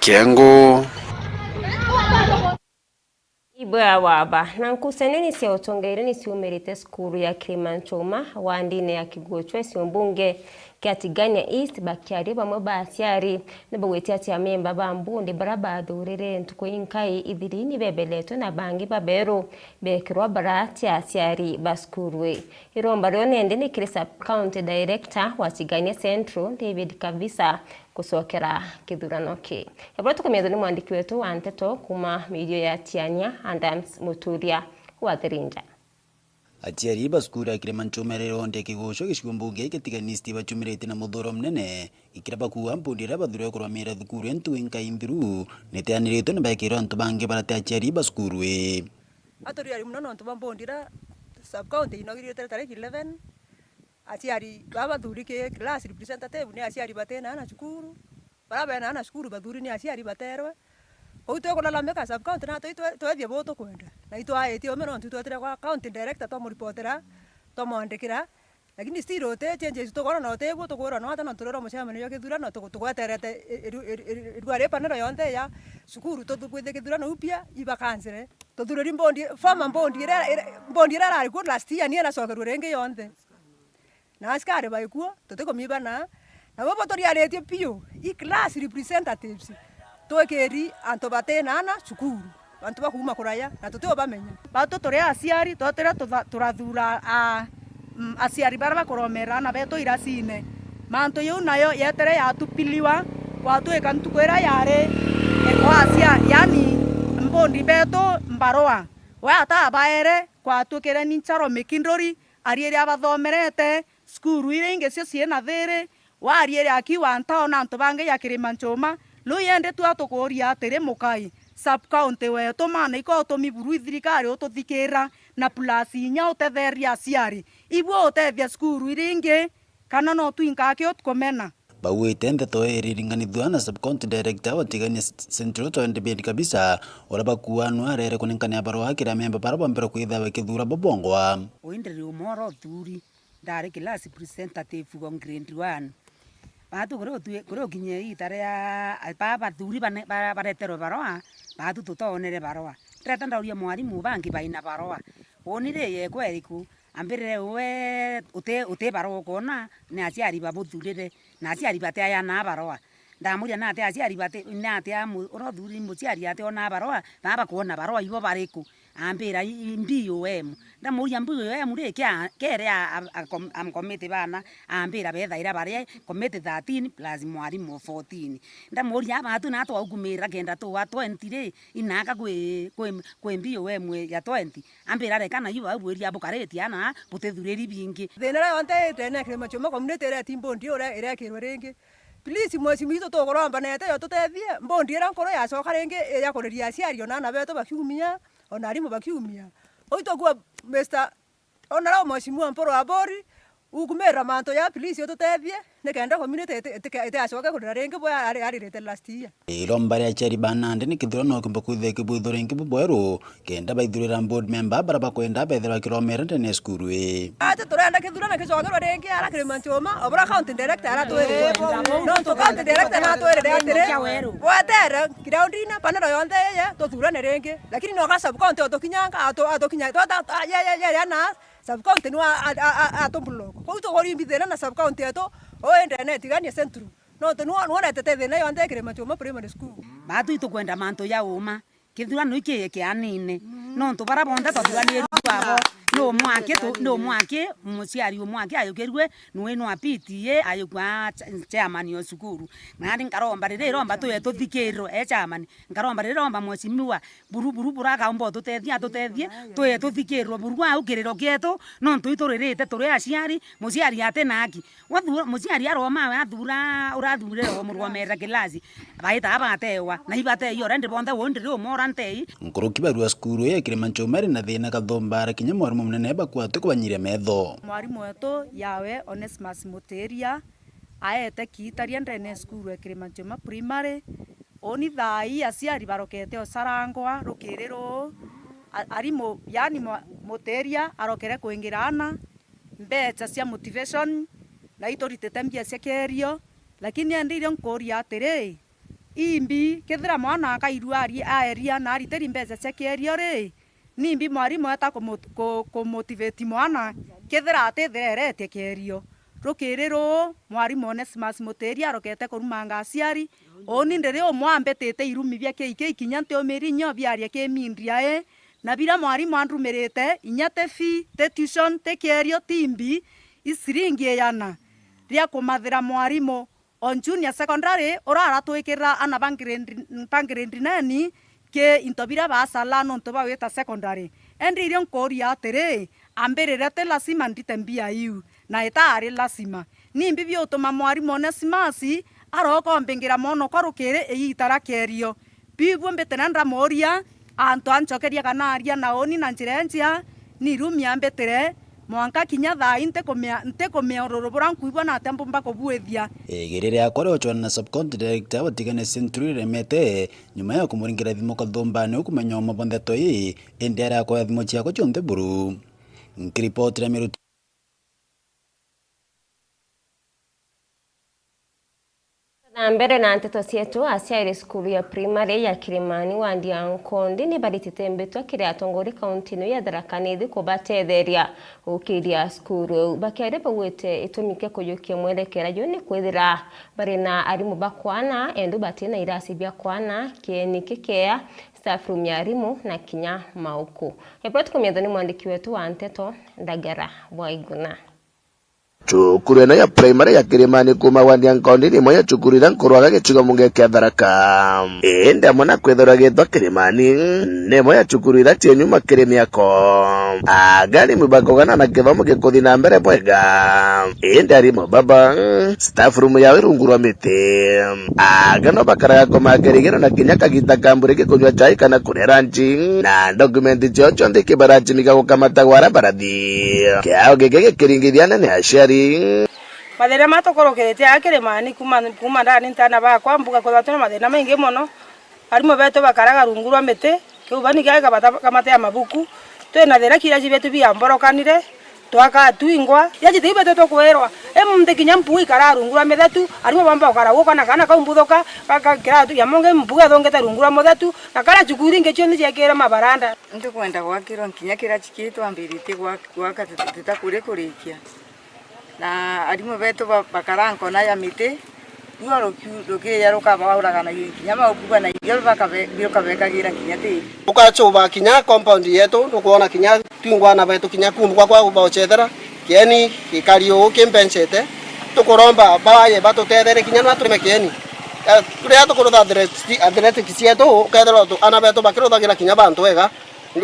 Kiengu. Ibwea waba na nkusenio ni cia utongeire ni ciumirite cukuru ya Kirimanchuma, wandine ya Kiguchwa, icigo mbunge kia Tigania East. Bakiaria bamwe ba aciari ni bagwitie ati amemba ba mbundi bara bathurire ntuku inkai ithiri ni bebeletwe na bangi baberu bekirwa bara ti aciari ba cukuru ii. Iromba rio nende ni kiri Sub County Director wa Tigania Central, David Kavisa, gucokera kithurano kii. Ebura tukumethwa ni mwandiki wetu wa nteto kuuma mirio ya Tiania, Adams Muturia wa Thirinja. Aciari ba cukuru ya Kirimanchuma iria iri Kiguchwa gicigo mbunge kia Tigania East baciumiritie na muthuro munene ikira bakuua mbundi iria bathuurwe kurumira cukuru ii ntuku inkai nthiru niteaniritwe na bekirwa antu bangi bara ti aciari ba cukuru ii. Aturiari mono nontu bwa mbundi iria sub county inogirite tariki eleven. Aciari baba bathuri ki class representative ni aciari batina aana cukuru, baria bena aana cukuru bathuri ni aciari baterwe. Kou twikulalamika sub county na twi-, twe-, twethie buu tukwenda. Na itwaitie ume nontu twetire kwa county director twamuripotera, twamwandikira, lakini still uti changes tukwona na uti bu tukwirwa no ata nontu rwirwa mucemanio jwa kithurano tuku-, tugweterete i-, iru-, iru-, iru-, irua ri panel yonthe ya cukuru tuthu-, bwithie kithurano upya ibakansire. Tuthuriri mbondi, former mbondi iria, iria, mbondi iria irari kuo last year ni iracokerua ringi yonthe. Na askari baikuo, tutikumibana. Na bobo turiaritie biu, i class representatives, twikiri antu batina aana cukuru, antu ba kuuma kuraya, na tutiubamenya. Batu turi aciari, twatire tutha-, turathura a, mm, aciari baria bakuromera aana betu iracine. Mantu iu nayo yetere yatupiliwa, gwatwika ntuku iria yari ekwacia, yani mbundi betu mbarua. We atabaere, gwatwikire ni Ncharo Mikinduri, ariiri abathomerete, cukuru iria ingi cio ciina thiri, wariiri akiuga ntaona antu bangi ja Kirimanchuma, riu yendi twa tukuuria atiri, mukai, sub county wetu, maana iko utumi buru i thirikari ututhikira, na plus inya utetheria aciari, ibua utethia cukuru iria ingi, kana no twinka aki utkumena? Bauite nteto ii iriringanithua na sub county director wa Tigania Central, Twain David Kabisa, uria bakuanwa arere kunenkania barua kiri amemba baria bombere kwithirwa bakithuura bo bongwa. Uindiri umwe ura uthuri, ndari class representative wa grade one. Batu kuri utwi-, kuri ukinyia iita ria, a, ba, bathuri bane-, ba, bareterwe barua, batu tutoonere barua. Ndireta ndauria mwarimu bangi baina barua. Wonire yekwa iriku? Ambirire, we uti, uti barua ukwona, ni aciari babuthurire, na aciari batiayana barua. Ndamuria, nati aciari bati, nati amu-, uria uthuri muciari ationa barua, baba bakwona barua ibo bariku? Ambira, i, i, B O M. Ndamuria, B O M ri, kia, kere a, a, a com-, a committee bana? Ambira, bethaira bari committee thirteen plus mwarimu fourteen. Ndamuria, aba tu na twaukumira kenda tuwa twenty ri, inaka kwi, kwi, kwi B O M ya twenty? Ambira, reka na iu bau bwiria bukaritie ana butithuriri bingi. Thiina iria yonthe itene Kirimanchuma community iria ti mbondi uria irekirwe ringi. Please, mheshimiwa itu tukuromba nete yo tutethie, mbondi iria nkuru yacoka ringi ya kuriria aciari ona ana betu bakiumia, ona arimu bakiumia. Uu tukua Mister Ona rau Mheshimiwa Mpuru Abori, ukumira mantu ya please ututethie, nikenda community iti-, itike-, itigacoke kurira ringi bwe ari-, aririte last year. Iromba ria aciari ba Nandi ni kithurano kiumba kwithirwa kibwithwa ringi bubweru, kenda baithurira board member baria bakwenda bethirwa bakiromera ndene ya cukuru ii. Ati turenda kithurano gicokerwe ringi ara Kirimanchuma, obura county director aratwirire. Nontu county director natwirire atiri, gwetere ground-ine panel yonthe iye tuthurane ringi, lakini noka sub county otukinyanga, atu-, atukinya, twata, a, ye, ye, ye, ye, na Sub county niwe a, a, a, a, atublock. Kou tukurimbithira na sub county yetu, uu indene Tigania Central. Nontu niwe, niwe uretete thina yonthe Kirimanchuma Primary School. Batu itukwenda mantu ja uma. Kithurano iki kianine. Nontu bara bonthe twathuranirue twabo. no mwaki tu, no mwaki, muciari umwe aki ayukirue, nwe no P T A ayukwa cha-, chairman o cukuru. Nandi nkaromba riri iromba tuye tuthikirwe, e chairman. Nkaromba riri iromba mheshimiwa, buru, buru, buru akaumba ututethia, atutethie, tuye tuthikirwe buru au kiriro kietu, nontu ituririte turi aciari, muciari ati na aki. Wathu-, muciari aroma we athura, urathurire o murwa mera kilasi. Baita abatewa, na ibateio rendi bonthe wondi ri umora ntei. Nkuruki barua cukuru ya Kirimanchoma ri na thina kathomba ara kinya mwarimu munene bakwate kubanyiria metho. Mwarimu wetu yawe Onesmus Mutiria aete kiitaria ndene ya cukuru ya Kirimanchoma Primary. Uni thaa ii aciari barokete ucarangwa rukiri ruu. A-, arimu, yani mwa-, Mutiria arokere kwingira ana mbeca cia motivation, na ituritite mbia cia kierio, lakini endi irio nkuuria atiri, imbi kethira mwana akairua ari-, aeria na aritiri mbeca cia kierio ri, nimbi mwarimu eta kumu-, ku-, kumotivate mwana kethira atithireretie kierio? Rukiri ruu, mwarimu Onesmus Mutiria arokete kurumanga aciari, uni ndiri umwe ambitite irumi bia K K kinya ntiumiri inya biaria ki mindia ii, na biria mwarimu andumirite, inya ti fee, ti tuition, ti kierio, ti imbi, i ciringi igana ria kumathira mwarimu o junior secondary, ura aratwikirira ana ba grade, ba grade nine ki into biria baasala nontu bawita secondary. Endi irio nkuuria atiri, ambirire ti lasima ndite mbia iu, na itaari lasima. Nimbi biutuma mwarimu Onesmus aroka ombingira mwanokwa rukiri igiita ria kierio? Bibu mbitire ndamuuria, antu ancokeria kana aria na uni na njira injia, ni irumi ambitire, mwanka kinya thaa ii ntikumea, ntikumea ururu buria nkwigua na atia mbumba kubuithia. Igiri riakwa ria uchwana na sub-county director wa Tigania Central riremete, nyuma ya kumuringira thimu kathumbani ukumenya uma bwa ndeto ii, indi arakoya thimu ciakwa cionthe buru. Nkiripotira Miruti. Na mbere na nteto cietu, aciari cukuru ya primary ya Kirimani wandi ya Nkondi ni baritite mbitwa kiri atongori kaunti ino ya Tharaka Nithi kubatetheria gukiria cukuru iu. Bakiaria baugite itumi kia kujukia mwerekera juu ni kwithira bari na arimu ba kwana, endu bati na irasi bia kwana, kieni kikea, staff room ya arimu na kinya mauku. Ripoti kumiethwa ni mwandiki wetu wa nteto, Ndagara Bwaiguna. Cukuru ino ya primary ya Kirimani kuuma wandi ya Nkondi ni imwe ya cukuru iria nkurwaga gicigo mbunge kia Tharaka. Indi amwe na kwithirwa gitwa Kirimani, ni imwe ya cukuru iria cienyuma kiri miako. Aga arimu bakugana na kithomo gikuthi na mbere bwega. Indi arimu baba, staff room yao irungu rwa miti. Aga no bakaraga kumakerigiro na kinya kagita ka mburi gikunywa chai kana kuria ranchi, na document ciao cionthe ikibarachimika gukamata gwara barathi. Kiao giki gikiringithia anene aciari. Mathina matukurukirite aa Kirimani kuuma, kuuma ndani ntana bakwa mbuga kwithirwa twina mathina maingi mono. Arimu betu bakaraga rungu rwa miti, kiubani kiao gikabata-, gikamatea mabuku. Twina thina kiria cibietu biamborokanire, twaka twingwa. Yaji tiu betu tukwirwa, i muntu kinya mpuu ikara rungu rwa mithetu, arimu bamba gukara guka na kana kau mbuthuka, ga-, ga-, kiratu ya mungi mpuu ethungite rungu rwa muthetu, na kana cukuru ingi cionthe ciekirwe mabaranda. Ntikwenda gwakirwa kinya kirachi kii twambiritie gwa-, gwaka tuti-, tutakuri kurikia. Na arimu betu ba-, bakara nkona ya miti, ruo rukiu rukiya rukabauraganagia kinya maukuba na irio bakabe-, bikabekagira kinya tiri. Ukachuba kinya compound yetu, nukwona kinya twingwa ana betu kinya kundu gwakwa gubaocethera, kieni gikari uu kimbencete, tukuromba baye batutethere kinya nwa turime kieni. Eh, riria tukurutha athletics, athletics cietu, ukethirwa tu-, ana betu bakiruthagira kinya bantu wega.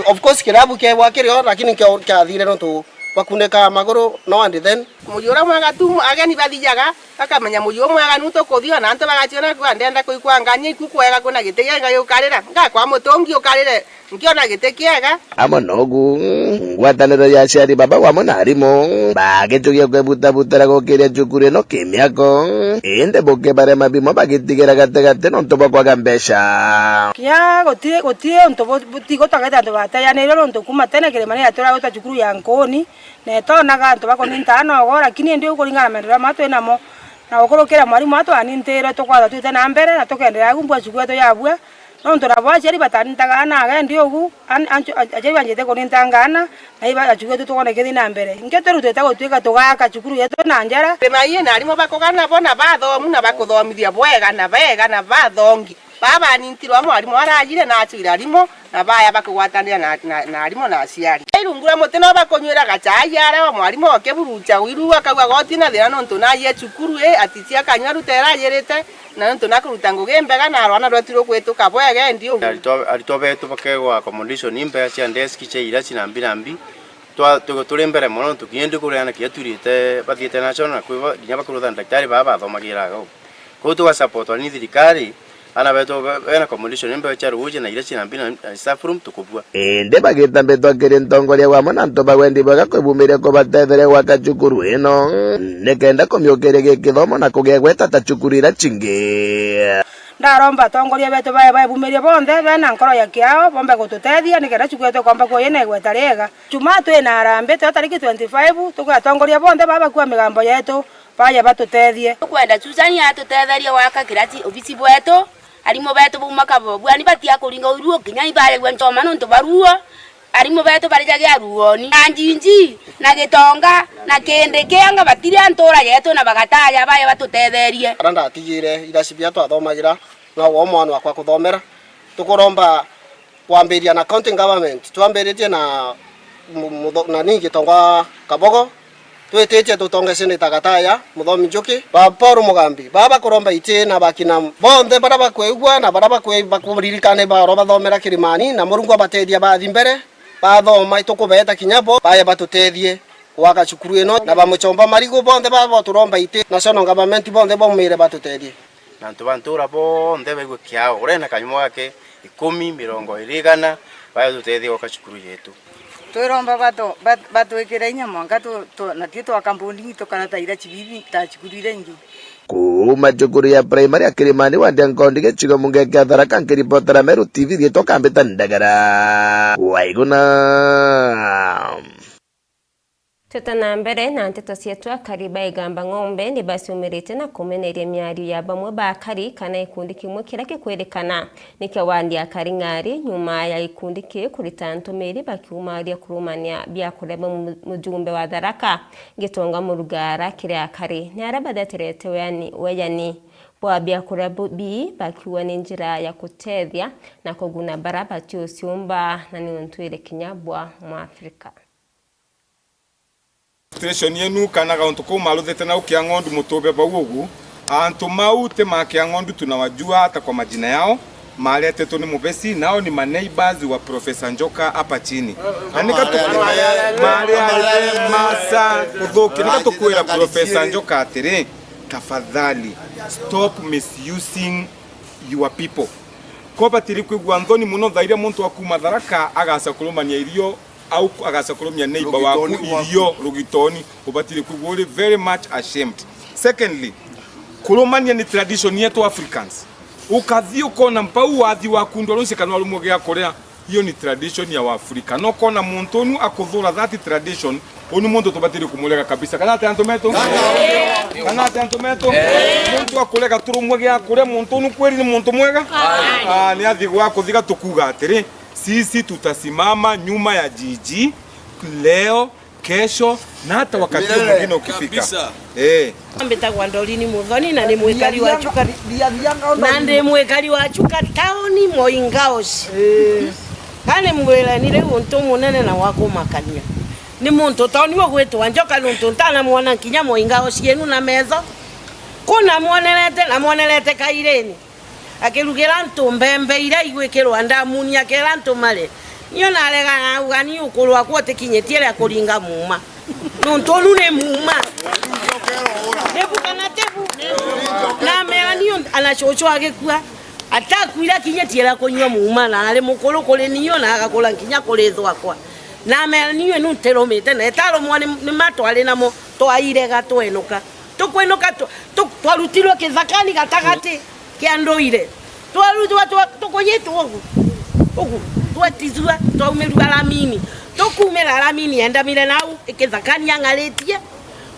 Of course, kirabu kiegwa kirio, lakini kio kiathire nontu bakunikaga maguru, no and then. Muji uria mwega tu ageni bathijaga, bakamenya muji umwega nu tukuthio, na antu bagaciona kuga ndenda kuikwa ngania iku kwega, kwina giti giega giukarira, ngakwa mutungi ukarire, nkiona giti kiega. Amwe nogu, ngwataniro ya aciari baba wamwe na arimu, bagicugia kwebutabutira gukiria cukuru ino kimiako, indi bukibarema bimwe bagitigira gatigati nontu bwa kwaga mbeca. Kinya guti, guti untu bu-, butigutagete antu bateyanirwe nontu kuma tene Kirimani yatwira gwita cukuru ya Nkuuni, na itonaga antu bakunintaga nogo, lakini indi uu kuringana na maendeleo mama twinamo, na gukurukira mwarimu atwanintirwe, tukwatha twite na mbere, na tukenderea gu mbua cukuru yetu yabua, nontu nabo aciari batanintaga ana aga, indi ugu, an-, anchu-, a-, aciari banjite kunintanga ana, na iba cukuru yetu tukwona ikithi na mbere. Inki turutite gutuika tugaka cukuru yetu na njara? Thina ii na arimu bakugana bo na bathomu, na bakuthomithia bwega, na bega, na bathongi. Baa banintirwa mwarimu arajire na acwire arimu, na baya bakugwatanira na, na, na arimu na aciari. Irungu ria muti no bakunywira gachai aria o mwarimu okiburucha wiru akauga goti na thina nontu naye cukuru i ati cia kanywa rutera ajirite, na nontu nakuruta ngugi mbega na rwana rwetu rukwituka bwega endi ugu. Aritwa, aritwa betu bakegwa accommodation imbega cia desk cia iraci na mbi na mbi. Twa-, tu-, turi mbere mono, nontu kinya ndikureana kinya turite, bathiite national na kwi ba-, kinya bakurutha ndagitari baa bathomagira au. Kwou tugasupportwa ni thirikari, ana betu be-, bena accommodation imbega cia ruuji na iria cina mbina, na staff room tukubua. Indi bagitambitwa kiri ntongoria wamwe na antu ba wendi bwega kwibumiria kubatetheria gwaka cukuru ino, nikenda kumiukiria gikithomo na kugia gweta ta cukuru iria cingi. Ndaromba atongoria betu bae baebumirie bonthe bena nkoro ya kiao, bombe gututethia nikenda cukuru yetu ikomba kuya na igweta riega. Jumaa twina harambee, turia tariki twenty-five, tukwi atongoria bonthe baa bakua migambo yetu, baje batutethie. Tukwenda Susan atutetherie gwaka kiraci, obisi bwetu, arimu betu bauma Kabobuani batia kuringa uruo, kinya ibaregua nchoma nontu baruo. Arimu betu barijagia ruoni, na Njinji, na Gitonga, na kindi kianga batiri antura yetu na bagataja baje batutetherie. Aria ndatigire iraci bia twathomagira, no wo mwana wakwa kuthomera. Tukuromba kwambiria na county government, twambiritie na mu-, mutho-, nani, Gitonga Kabogo, twititie tutonge Senator Gataya, Muthomi Njuki, ba Paul Mugambi, baa bakuromba iti na bakina bonthe baria bakwigua na baria bakwi-, bakuririkana baoro bathomera Kirimani, na Murungu abatethia bathi mbere, bathoma, itukubeeta kinya bo, baye batutethie gwaka cukuru ino, na ba Muchomba Marigu bonthe baa boturomba iti, national government bonthe baumire batutethie. Na antu ba ntura bonthe baigue kiao, uria ena kanyumo gake, ikumi, mirongo iri, igana, bae tutethie gwaka cukuru yetu. Twiromba bato-, bat-, batwikire inya mwanka tu-, tu-, natio twaka mbundi tukara ta iria cibibi, ta cukuru iria ingi. Kuuma cukuru ya primary ya Kirimani wadi ya Nkondi gicigo mbunge kia Tharaka, nkiripotera Meru T V riitwa Kambita Ndagara. Waiguna. Teta na mbere na nteto cietu. Akari ba Igamba Ng'ombe ni baciumirite na kumeneria miario ya bamwe ba akari kana gikundi kimwe kiria gikwirikana ni kia wandi ya Karing'ari, nyuma ya gikundi kiu kurita ntumiri bakiumaria kurumania biakuria bia mu-, mujumbe wa Tharaka Gitonga Murugara kiri akari. Ni aria batheterete weani-, weyani bwa biakuria bu-, bii bakiuga ni njira ya gutethia na kuguna baria batiuciumba na ni untu iri kinya bwa Mwafrika. Frustration yenu kana gauntu kau maruthite nau Kiang'ondu, mutube bau ugu. Antu mau ti ma Kiang'ondu, tunawajua hata kwa majina yao. Maretetwo ni Mubesi, nao ni ma neighbors wa Professor Njoka hapa chini. Na nika tu-, mari ale masa kuthuki, nika tukwira Professor Njoka atiri, tafadhali, stop misusing your people. Ko batiri kwigua nthoni muno thaa iria muntu akuma Tharaka agaca kurumania irio au agaca kurumia neighbor waku irio rugitoni, ubatiri kwigua uri very much ashamed. Secondly, kurumania ni tradition yetu Africans. Ukathi ukona mpau wathi waku ndwaruci kana warumwo gia kuria, iyo ni tradition ya Waafrika. No kona muntu unu akuthura that tradition, uni muntu tubatiri kumurega kabisa. Kana ati antu metu? Kana ati antu metu? Muntu akurega turumwe gia kuria, muntu unu kweri ni muntu mwega? Ah, ni athi gwa kuthiga tukuga atiri, sisi tutasimama nyuma ya Jiji leo, kesho, na hata wakati huo mwingine ukifika. Kabisa. Eh. Mbitagwa Dorini Muthoni na ni mwikari wa Chuka, na ndi mwikari wa Chuka tauni Moingaoci. Eh. Kana mwirani riu untu munene na wa kumakania. Ni muntu tauni ugwitwa Njoka nuntu ntanamwona nkinya Moingaoci yenu na metho. Kuna mwonerete, na mwonerete Kairini. Akirugira antu mbembe iria igwikirwa ndamuni, akera antu mare. Nio narega nauga ni ukuru wakwa utikinyitie ria kuringa muuma. Nontu unu ni muuma. Ni bu kana ti bu? Namera nio ana cucu agikua. Atakuire akinyitie ria kunyua muuma, na ari mukuru kuri nio na agakura nkinya kuri ithu akwa. Namera nio inu ntirumite, na itarumwa ni, ni matwari namo, twairega twenuka. Tukwenuka tu-, tu-, twarutirwe kithakani gatagati kia nduire. Twarutwa twa-, tukunyitwo ugu. Ugu. Twetithua, twaumirua ramini. Tukumira ramini endamire nau, ikithakani ang'aritie.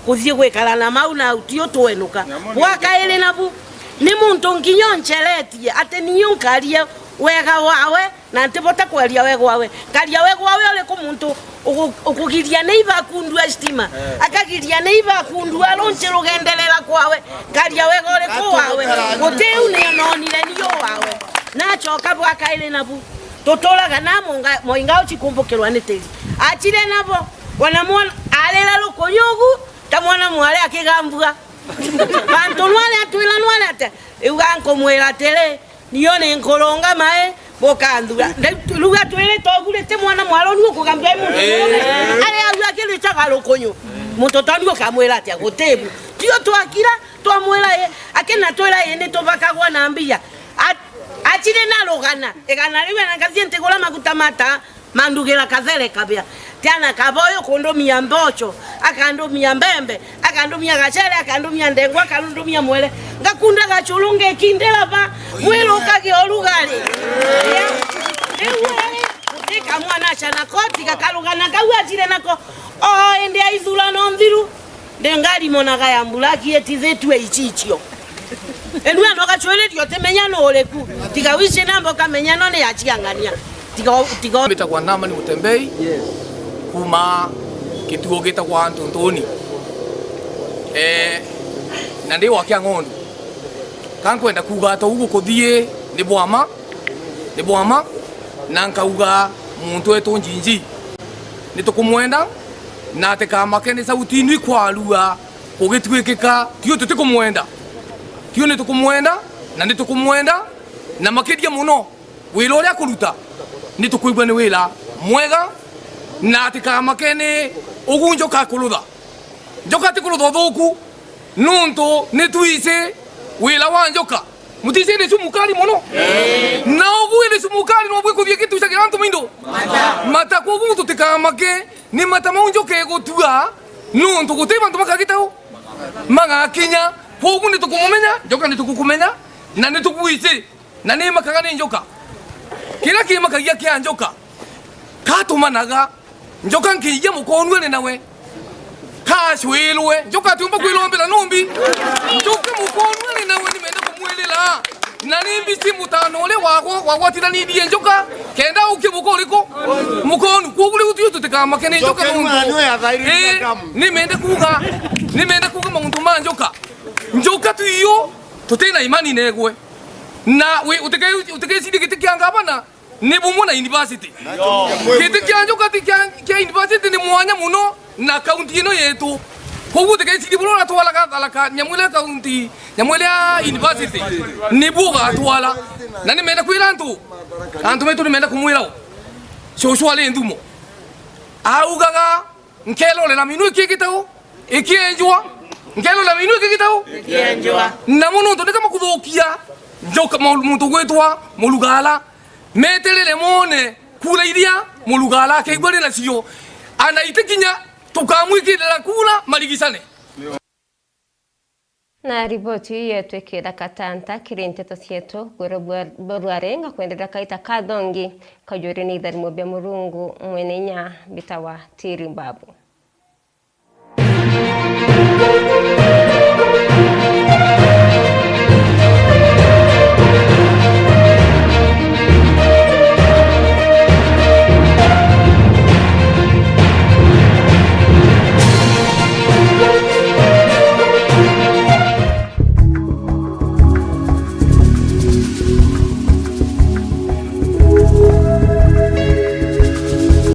Kuthii gwikara na mau nau, tio twenuka. Bwa kairi nabu, ni muntu nginya uncheretie, ati nio nkaria wega wawe, na ntibota kwaria wega wawe. Nkaria wega wawe uriku muntu ugu-, ukugiria neighbor akundua stima? Eh. Akagiria neighbor akundua runchi rugenderera kwawe. Nkaria wega uriku wawe? Gutiu ni nonire nio wawe. Nacoka bwa kairi nabu. Tuturaga na munga-, muinga ucikumbukirwa ni tiri. Acire nabo, wana mwana arira rukunyu ugu, ta mwana mwari akigambua. Bantu nwari atwira nwari ate, iuga nkumwira atiri, nio ni nkurunga mai, bukanthura. Nde-, ruga twirite ugu, riti mwana mwari uni ukugambua i muntu. Eh. Ari au akiricaga rukunyu. Muntu toni ukamwira atia gutibu. Tio twakira, twamwira i, akina twira i ni tubakagwa na mbia. A-, acire na rugana. Igana riu ena ngathie ntigura maguta mata, mandugira kathere kabia. Tiana kaboyo kundumia mbocho, akandumia mbembe, akandumia gacere, akandumia ndengwa, akandumia mwere. Ngakunda gacuru ngekindira ba, mwiri ukagia urugari. Riu ri, gutika mwana aca nako, tiga karugana kau acire nako. O indi ya ithurano nthiru, ndi ngari monaga ya mbura kietithitue icicio. Enu ano gacwiririo timenya nu uriku. Tiga wici namba ukamenya no ni aciang'ania. Tiga, tiga. Mbitagwa Naamani Mutembei, yes, kuuma gituo gitagwa Ntuntuni. Eh, na ndi wa Kiang'ondu. Ka nkwenda kuuga ata ugu kuthii ni bwama, ni bwama, na nkauga muntu wetu Njinji. Ni tukumwenda, na atikamake ni sauti inu ikwarua kugituikika, tio tutikumwenda. Tio ni tukumwenda, na ni tukumwenda, na makiria muno, wira uria akuruta, ni tukwigua ni wira mwega, na atikamake ni ugu njoka akurutha. Njoka atikurutha uthuku, nuntu ni twici wira wa njoka. Mutici ni cumukari muno? Ii. Na ugu ni cumukari no bwikuthia gitucagira antu maindo? Mata. Mata, koguo tutikamake, ni mata mau njoka igutua, nuntu guti bantu bakagita u? Magakinya. Koguo ni tukumumenya, njoka ni tugukumenya, na ni tugwici, na ni makaga ni njoka. Kiria kimakagia kia njoka, katumanaga. Njoka nkiija mukonue ni nawe. Kacwirwe. Njoka atiumba kwirombera numbi. Njoka mukonue ni nawe nimenda kumwirira. Na ni mbisi mutano uria wagwa-, wagwatithanithie njoka. Kenda ukie muko uriku? Mukonu. Koguo riu tio tutikamake ni njoka. Njoka nuntu. Ii, nimenda kuuga, nimenda kuuga mauntu ma njoka. Njoka tu iyo, tutina imani negwe. Na wi-, utike-, utikecirie giti kia ngavana, ni bumwe na university. Giti kia njoka ti kia, kia university ni mwanya muno na kaunti ino yetu. Koguo utikecirie buria uratwaraga Tharaka, nyamu iria kaunti, nyamu iria university, nibuo ugatwara. Na nimenda kwira antu, antu betu nimenda kumwira u, cucu ari nthumo. Augaga, nkerorera minu ikigita u, ikienjwa. Nkerorera minu ikigita u. Ikienjwa. Na muno ntu ni kama kuthukia njoka, mu-, muntu gwitwa Murugara. Meterere mone kura iria Murugara akaigua ari nacio. Anaiti kinya tukamwikirira kura marigicane. Na riboti iu yetwikira katanta kiri nteto cietu, gwiro bwa, bwa rware ngakwenderia kaita kathongi, kajuri ni itharimo bia Murungu mwene inya bitawa Tiri Mbabu.